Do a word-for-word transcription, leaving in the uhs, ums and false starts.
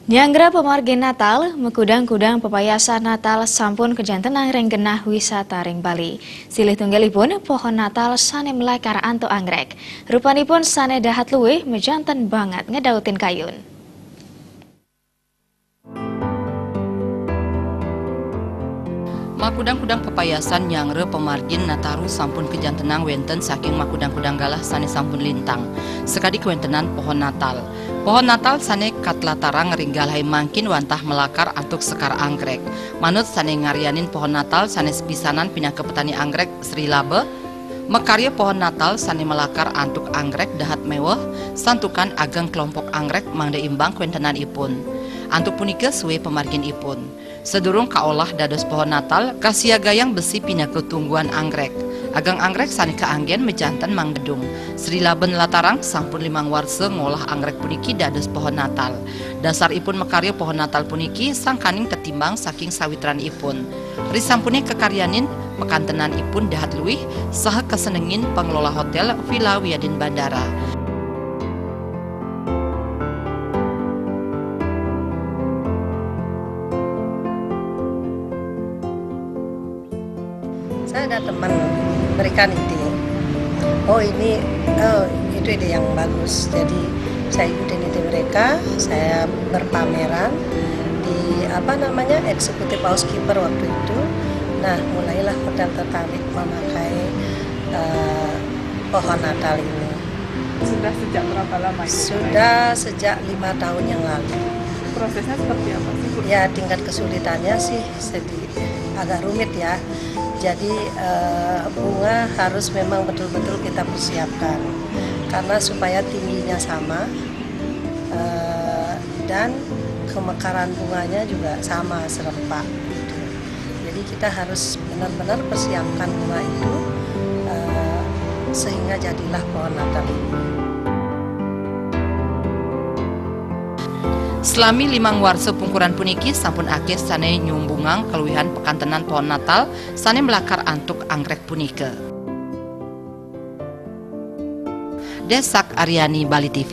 Nyanggra pamargin Natal, makudang-kudang papayasan Natal sampun kajantenang ring genah wisata ring Bali. Silih tunggalipun pohon Natal sane malakar antuk anggrek. Rupanipun sane dahat luih, majanten banget ngedautin kayun. Makudang-kudang papayasan nyanggra pamargin Nataru sampun kajantenang wenten saking makudang-kudang galah sane sampun lintang, sakadi kawentenan pohon Natal. Pohon Natal sane katlatarang ring galahe mangkin wantah malakar antuk sekar anggrek. Manut sane ngaryanin pohon Natal sane sapisanan pinaka petani anggrek Sri Laba, makarya pohon Natal sane malakar antuk anggrek dahat meweh, santukan ageng kelompok anggrek mangda imbang kawentenanipun. Antuk punika sue pamarginipun. Sadurung kaolah dados pohon Natal, kasiagayang besi pinaka tungguan anggrek. Ageng anggrek sane kaanggen majanten mangdedung. Sri Laba nlatarang sampun limang warsa ngolah anggrek puniki dados pohon Natal. Dasaripun makarya pohon Natal puniki sangkaning katimbang saking sawitranipun. Risampune kakaryanin, pakantenanipun dahat luih saha kasenengin pangelola hotel Villa Wiadin Bandara. Saya ada teman, mereka nitih. Oh, ini, oh, itu ide yang bagus. Jadi saya ikutin ide mereka, saya berpameran di, apa namanya, executive housekeeper waktu itu. Nah, mulailah hotel tertarik memakai eh, pohon Natal ini. Sudah sejak berapa lama ini? Sudah sejak lima tahun yang lalu. Prosesnya seperti apa sih, Bu? Ya, tingkat kesulitannya sih sedikit agak rumit ya. Jadi eh, bunga harus memang betul-betul kita persiapkan karena supaya tingginya sama eh, dan kemekaran bunganya juga sama serempak gitu. Jadi kita harus benar-benar persiapkan bunga itu eh, sehingga jadilah pohon Natal itu. Salami limang warsa pungkuran puniki sampun akeh sane nyumbungang kaluihan pakantenan pohon Natal sane malakar antuk anggrek punika. Desak Aryani, Bali T V.